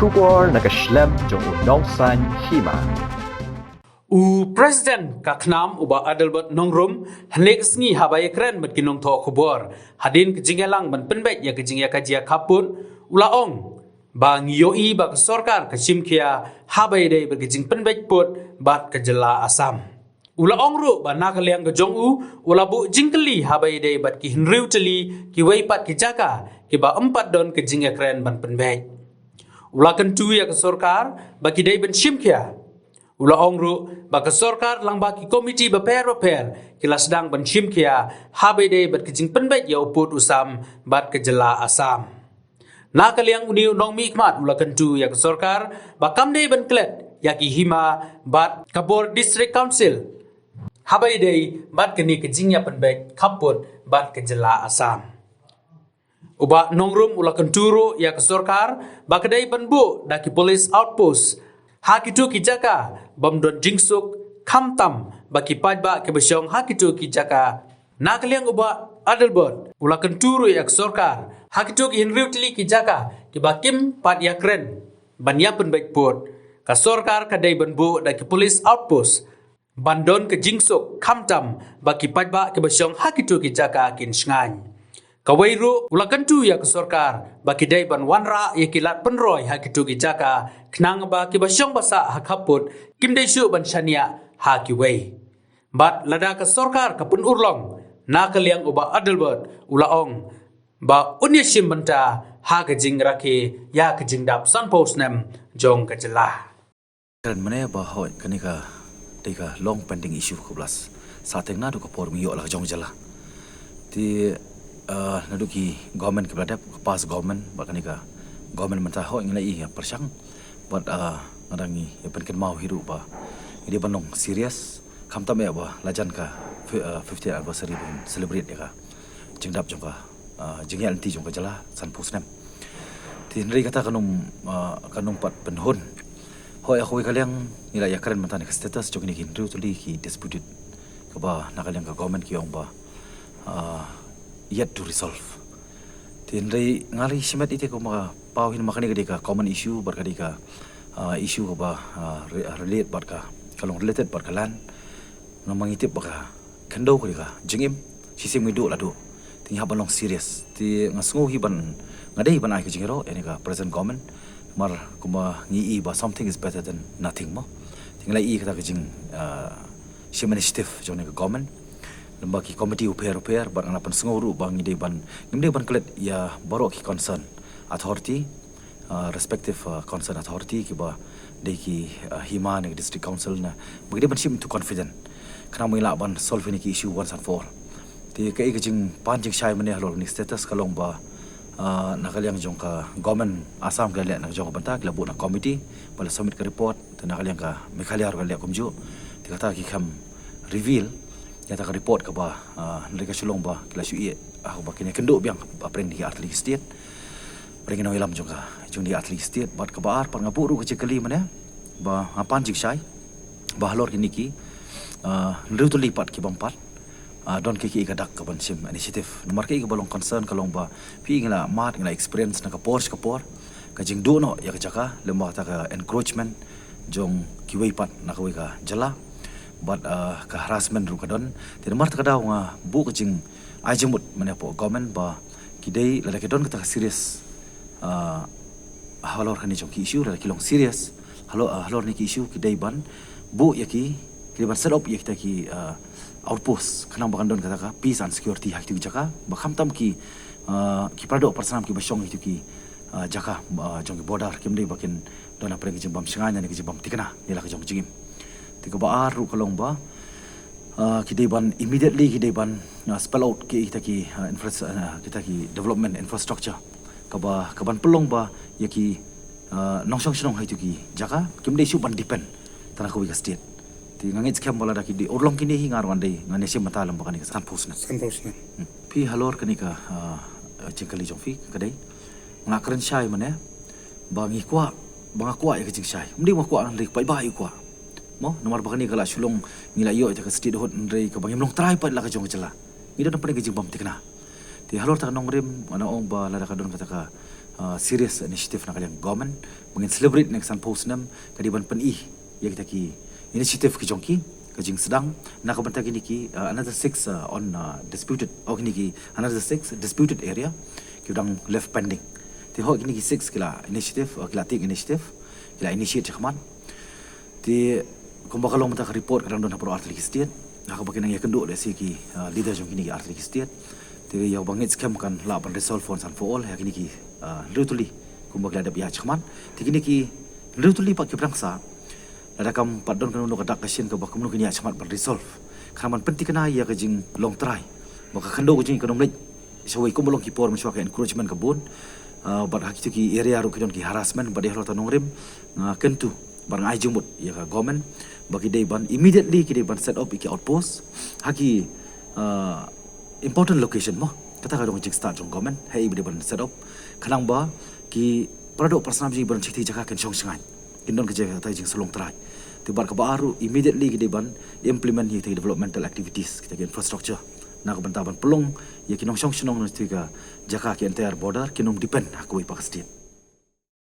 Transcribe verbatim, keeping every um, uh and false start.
Khubor na ka shlem jong u nongsaiñ hima. U President ka KHNAM u Bah Adelbert Nongrum, hynne ka sngi haba ïakren bad ki nongthoh khubor hadien ka jingïalang ban pynbeit ïa ka jingïakajia khappud, u la ong ba ngi ïohi ba ka sorkar ka shim khia haba ïadei bad ka jingpynbeit pud bad ka jylla Assam. U la ong ruh ba na ka liang ka jong u, u la buh jingkylli haba ïadei bad ki hynriew tylli kiwei pat ki jaka kiba ym pat don ka jingïakren ban pynbeit. U la kyntu ïa ka sorkar ba ki dei ban shim khia. U la ong ruh ba ka sorkar lyngba ki komiti bapher bapher ki la sdang ban shim khia haba ïadei bad ka jingpynbeit ïa u pud u sam bad ka jylla Assam. Na ka liang une u nongmihkhmat u la kyntu ïa ka sorkar ba kam dei ban klet ïa ki hima bad ka bor District Council haba ïadei bad kane ka jingïapynbeit khappud bad ka jylla Assam. U Bah Nongrum u la kyntu ruh ïa ka sorkar ba ka dei ban buh da ki police outpost ha kito ki jaka bym don jingsuk, khamtam ba ki paidbah kiba shong ha kito ki jaka. Na ka liang u Bah Adelbert u la kyntu ruh ïa ka sorkar ha kito ki hynriew tylli ki jaka kiba kim pat ïakren ban ïapynbeit pud, ka sorkar ka dei ban buh da ki police outpost ban don ka jingsuk, khamtam ba ki paidbah kiba shong ha kito ki jaka kin shngaiñ. Kawei ruh u la kyntu ïa ka sorkar ba ki dei ban wanrah ïa ki lad pynroi ha kito ki jaka khnang ba kiba shong ba sah ha khappud kim dei shuh ban shaniah ha kiwei. Bad lada ka sorkar ka pynurlong, na ka liang u Bah Adelbert u la ong ba un ïashim bynta ha ka jingrakhe ïa ka jingdap sanphew snem jong ka jylla. Kren mynne ba hoi kane ka dei ka long pending issue ka blas. Sa teng naduh ka por mynta la ka jong jylla. Te, ah, naduh ki government ki ba la dep, ka past government, ba kane ka government mynta hoi ngi la i ïa pyrshang. Bad, ah, nga dang i ïa pynkynmaw hi ruh ba ngi dei ban long serious. Khamtam ïa ba la jan ka fi-, ah, fiftieth anniversary ban celebrate ïa ka jingdap jong ka, ah, jingïaid lynti jong ka jylla sanphew snem. Te hynrei kata kan ym, ah, kan ym pat pynhun. Hoi, ha kawei ka liang ngi la ïakren mynta ne ka status jong kine ki hynriew tylli ki disputed kaba na ka liang ka government ki ong ba, ah, yet to resolve. Te hynrei nga la shimet ite ko ma ka paw hin ma kane ka dei ka common issue bad ka dei ka, ah, issue kaba, ah, re-, relate bad ka, ka long related bad ka land. Namar ngi tip ba ka khyndew ka dei ka jingim, shisien ngi duh la duh. Te ngi hap ban long serious. Te nga sngew hi ban, nga dei ban ai ka jingïaroh ïa kane ka present government. Namar kumba ngi i ba something is better than nothing mo. Te ngi la i kata ka jing, ah, shim initiative jong kane ka government. Lem bad ki komiti bapher bapher bad nga la pynsngew ruh ba ngi dei ban, ngim dei ban klet ïa baroh ki concern authority, uh, respective, uh, concerned authority kiba dei ki, uh, hima ne ki district council ne ba ki dei ban shim into confident. Khnang ba ngin lah ban solve ïa kine ki issue once and for all. Te kaei ka jingpan jingshai mynne halor kane ka status ka long ba, uh, na ka liang jong ka government Assam ka la leh na ka jong ka bynta, ki la buh na committee ba la submit ka report, te na ka liang ka Meghalaya ruh ka la leh kumjuh. Te kata ki kham reveal ïa kata ka report kaba, uh, hynrei ka shu long ba ki la shu ïeh, uh, ba kine kynduh biang hapdeng kine ki artylli ki state. Hapdeng ki nongïalam jong ka, jong kine ki artylli ki state. Bad kaba ar pat nga buh ruh ka jingkylli mynne ba nga pan jingshai ba halor kine ki, ah, hynriew tylli pat ki bym pat, ah, don kiei kiei ka dak ka ban shim initiative. Namar kaei kaba long concern ka long ba phi ngi la mad, ngi la experience na ka por sha ka por ka jingduh noh ïa ka jaka lem bad kata ka encroachment jong kiwei pat na kawei ka jylla bad, ah, ka harassment ruh ka don. Te namar kata ka daw nga buh ka jingai jingmut mynne hapoh government ba ki dei, lada ki don kata ka serious, ah, halor kane jong ki issue, lada ki long serious halor, ah, halor kine ki issue, ki dei ban buh ïa ki, ki dei ban set up ïa kita ki, ah, outpost khnang ba kan don kata ka peace and security ha kito ki jaka, ba khamtam ki, ah, ki para doh para snam kiba shong ha kito ki, ah, jaka, ah, jong ki border, kim dei ba kin don hapdeng ka jingbym shngaiñ ne ka jingbym thikna ne la ka jong ka jingim. Te kaba ar ruh ka long ba, ah, ki dei ban immediately ki dei ban, ah, spell out ki, kita ki, ah, infras-, ah, kita ki development infrastructure kaba, ka ban pynlong ba ïa ki, ah, nongshong shnong ha kito ki jaka kim dei shuh ban depend tang ha kawei ka state. Te nga ngeit skhem ba lada ki dei urlong kine hi, nga ruh ngan dei, ngan ïashim bynta lem bad kane ka sanphew snem. Sanphew snem. Hmm. Phi halor kane ka, ah, jingkylli jong phi ka dei, nga kren shai mynne ba ngi kwah, ba nga kwah ïa ka jingshai. Ym dei ba nga kwah, hynrei paidbah i kwah. Mo, namar ba kane ka la shu long, ngi la ïoh ïa ka statehood hynrei kaba ngim long trai pat la ka jong ka jylla. Ngi don hapdeng ka jingbym thikna. Te halor kata ka nongrim nga ong ba lada ka don kata ka, uh, serious initiative na ka liang government. Ba ngin celebrate next san phew snem ka dei ban pyni ïa kita ki initiative ki jong ki, ka jingsdang na ka bynta kine ki, uh, another six, uh, on, uh, disputed, oh, kine ki another six disputed area ki dang left pending. Te hooid kine ki six ki la initiative, uh, ki la take initiative, ki la initiate shakhmat. Te kumba ka long mynta ka report ka dang don ha baroh artylli ki state, ha kaba ki nang ïakynduh lehse ki, uh, leader jong kine ki artylli ki state. Te ïa ba ngeit skhem kan lah ban resolve once and for all ïa kine ki, uh, hynriew tylli kumba ki la dep ïaid shakhmat. Te kine ki hynriew tylli pat ki pdiang sah, lada kam pat don kano kano ka dak ka shin kaba kumno kin ïaid shakhmat ban resolve, kan ban pynthikna ïa ka jinglong trai ba ka khyndew ka jong ngi kan ym leit shawei kumba long ki por mynshuwa, ka encroachment ka bun. Uh, bad ha kito ki area ruh ki don ki harassment, bad ïa halor ta nongrim, nga kyntu bad nga ai jingmut ïa ka government ba ki dei ban immediately ki dei ban set up ïa ki outpost ha ki, uh, important location mo. Kata ka dei ka jingstad jong government, ha i ba dei ban set up khnang ba ki para doh para snam jong ngi ba don shi kti jaka kin shong shngaiñ, kin don ka jaka, kata ka jingslong trai. Te bad kaba ar ruh, immediately ki dei ban implement ïa kita ki developmental activities, kita ki infrastructure na ka bynta ban pynlong ïa ki nongshong shnong na kita ki jaka, ki entire border kin ym depend ha kawei pat ka state.